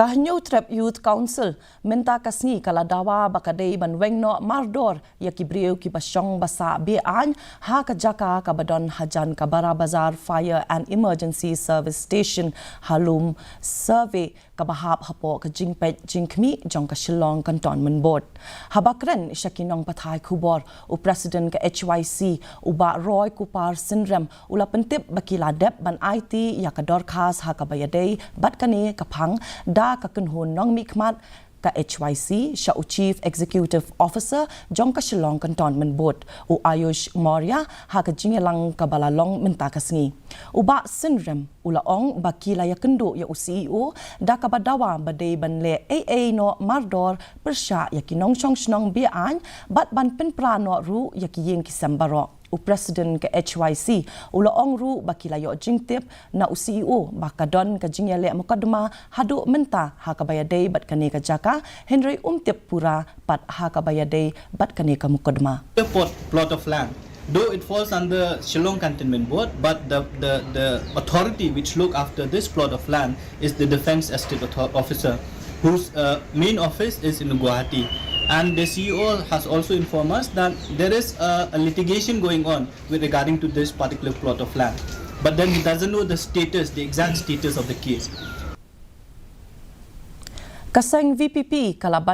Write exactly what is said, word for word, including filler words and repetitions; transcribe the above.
Ka Hynñiewtrep Youth Council mynta ka sngi ka la dawa ba ka dei ban weng noh mardor ïa ki briew kiba shong ba sah be-aiñ ha ka jaka kaba don hajan ka Barabazar Fire and Emergency Service Station ha Lum Survey kaba hap hapoh ka jingpeit jingkhmih jong ka Shillong Cantonment Board. Haba kren sha ki nongpathai khubor, u President ka H Y C, u Bah Roy Kupar Synrem, u la pyntip ba ki la dep ban aiti ïa ka dorkhas ha kaba ïadei bad kane ka phang da ka kynhun nongmihkhmat ka H Y C sha u Chief Executive Officer jong ka Shillong Cantonment Board, u Ayush Maurya, ha ka jingïalang kaba la long mynta ka sngi. U Bah Synrem u la ong ba ki la ïakynduh ïa u C E O da kaba dawa ba dei ban leh ei ei noh mardor pyrshah ïa ki nongshong shnong be-aiñ bad ban pynpra noh ruh ïa ki ïing ki sem baroh. U President ka H Y C u la ong ruh ba ki la ïoh jingtip na u C E O ba ka don ka jingïaleh mukotduma haduh mynta ha kaba ïadei bad kane ka jaka, hynrei um tip pura pat ha kaba ïadei bad kane ka mukotduma. The plot, plot of land. Though it falls under Shillong Cantonment Board, but the, the, the authority which look after this plot of land is the Defence Estate Author- Officer, whose uh, main office is in Guwahati. And the C E O has also informed us that there is a, a litigation going on with regarding to this particular plot of land. But then he doesn't know the status, the exact status of the case. Ka seng V P P ka la